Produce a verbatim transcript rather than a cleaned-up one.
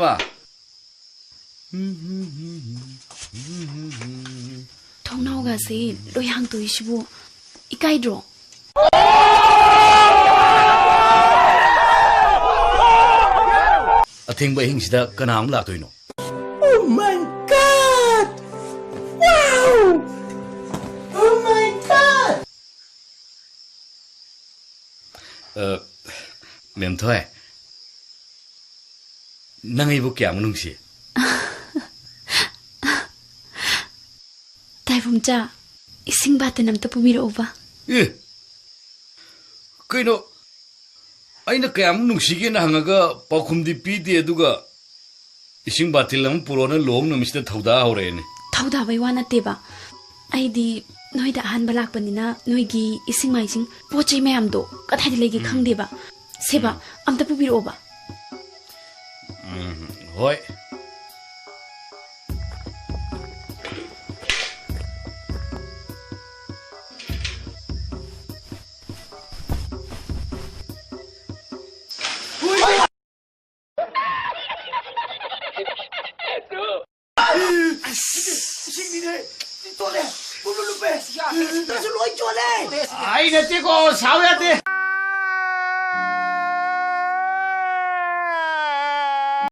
ꯕꯥ꯫ ꯊꯣꯡꯅꯥꯎꯒꯁꯦ ꯂꯣꯏ ꯍꯥꯡꯇꯣꯛꯏꯁꯤꯕꯨ ꯏꯀꯥꯏꯗ꯭ꯔꯣ? ꯑꯊꯦꯡꯕ ꯑꯍꯤꯡꯁꯤꯗ ꯀꯅꯥ ꯑꯃꯨꯛ ꯂꯥꯛꯇꯣꯏꯅꯣ? Oh my God! Wow! Oh my God! ꯑ, ꯃꯦꯝꯊꯣꯏ, ꯅꯪ ꯑꯩꯕꯨ ꯀꯌꯥꯃꯨꯛ ꯅꯨꯡꯁꯤ? ꯇꯥꯏꯕꯨꯝꯆꯥ, ꯏꯁꯤꯡ ꯕꯥꯇꯟ ꯑꯝꯇ ꯄꯨꯕꯤꯔꯛꯎꯕ꯫ ꯑꯦ, ꯀꯩꯅꯣ, ꯑꯩꯅ ꯀꯌꯥꯃꯨꯛ ꯅꯨꯡꯁꯤꯒꯦꯅ ꯍꯪꯉꯒ ꯄꯥꯎꯈꯨꯝꯗꯤ ꯄꯤꯗꯦ, ꯑꯗꯨꯒ ꯏꯁꯤꯡ ꯕꯥꯇꯤꯜ ꯑꯃ ꯄꯨꯔꯛꯑꯣꯅ ꯂꯨꯍꯣꯡ ꯅꯨꯃꯤꯠꯁꯤꯗ ꯊꯧꯗꯥ ꯍꯧꯔꯛꯑꯦꯅꯦ꯫ ꯊꯧꯗꯥꯕꯩ ꯋꯥ ꯅꯠꯇꯦꯕ, ꯑꯩꯗꯤ ꯅꯣꯏꯗ ꯑꯍꯥꯟꯕ ꯂꯥꯛꯄꯅꯤꯅ ꯅꯣꯏꯒꯤ ꯏꯁꯤꯡ ꯃꯥꯏꯁꯤꯡ, ꯄꯣꯠ ꯆꯩ ꯃꯌꯥꯝꯗꯣ ꯀꯗꯥꯏꯗ ꯂꯩꯒꯦ ꯎꯝ꯫ ꯈꯪꯗꯦꯕ꯫ ꯁꯦꯕ, ꯎꯝ꯫ ꯑꯝꯇ ꯄꯨꯕꯤꯔꯛꯑꯣꯕ꯫ ꯎꯝ, ꯍꯣꯏ꯫ ꯏꯁꯤꯡꯅꯤꯅꯦ꯫ ꯆꯣꯠꯂꯦ꯫ ꯄꯨꯡꯂꯨꯞ ꯂꯨꯞꯄꯦ꯫ ꯅꯪꯁꯨ ꯂꯣꯏ ꯆꯣꯠꯂꯦ꯫ ꯑꯩ ꯅꯠꯇꯦꯀꯣ, ꯁꯥꯎ ꯌꯥꯗꯦ꯫